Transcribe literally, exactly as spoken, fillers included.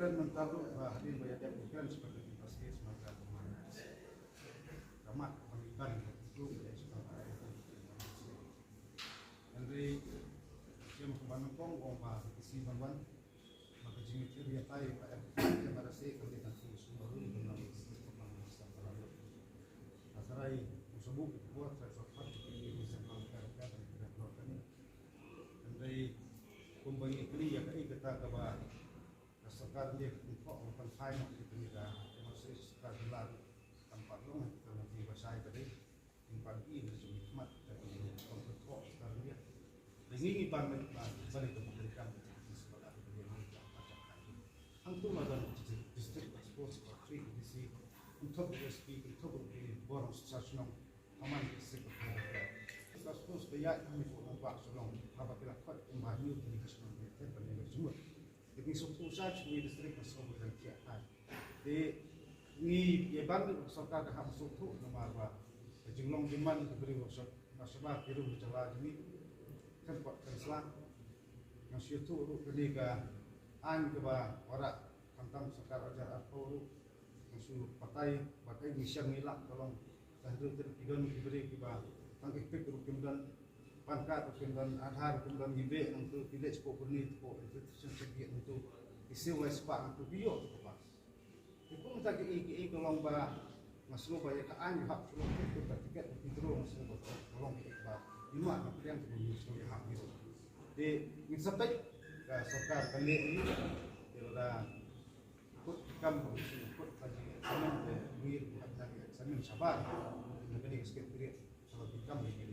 Mynta ruh ba hadien ba ïa dep u kren sha ka University sha ka Command. Ka mat ban ïa ban ka tu ka dei sha ka. Hynrei shem ka ban kong ong ba ka si ban wan ba ka jingïatai ba em ka ba rase ka dei ka tu sha ka ru ka nam ka ban sa ka ru. Ka sarai u sabu ka buat sa sa ka ni sa ka ka ka ka ka ni. Hynrei kumba ngi kli ïa ka i kata kaba ka sorkar India ka pynthok ka pynthai noh ïa kane ka, ka sorkar jylla kan pat long ïa ka lynti ba shai ka dei. Kin pat i na jong i khmat ka i ka pynthok sorkar India. Dei ngi ngi ban ban ban ka pynthok ka pynthok ka pynthok. Hangtu la don district, I suppose, ba three D C, pynthok S P, pynthok ki bor sa shnong. Aman ka sik ka ka. Ka spus ka ïaid ha mi ko na ba shalong. Haba ki la khot kumba new communication ni te ban ni jumut. Ki suk tu sa chui district ka suk ka tia hai. Te ngi ïa ban ni sorkar ka ham suk tu namar ba ka jinglong jingman ka bri workshop na shabar ki rum jala jini. Kan pot kan sla. Nang shu tu ru ka ni ka an ka ba warak khamtam sorkar ajar arphew ru. Nang shu patai, patai mission ngi lah ka long. Tang tu tu ki don ki bri ki ba tang EPIC ruh kim don, PAN card ruh kim don, Aadhaar ruh kim don, ngi beh nangtu ki leh sha pyrni tu, institution sha ngi nangtu, ki sewa spah nangtu, ki ïoh tu ka pass. Ki kum ta ki ei ki ei ka long ba nga sngew ba ïa ka aiñ hap ka long tu ka tiket ki draw nga sngew ba ka long ki ei ba ïa ma ka pliang tu ngi sngew ïa hap ngi. Te ngi sa peit ka sorkar ka leh ngi, te lada Kut kam ko si kut ka jingexamine de ngir ko hap jingexamine shabar. Na kane ka secretariat shabar ki kam ki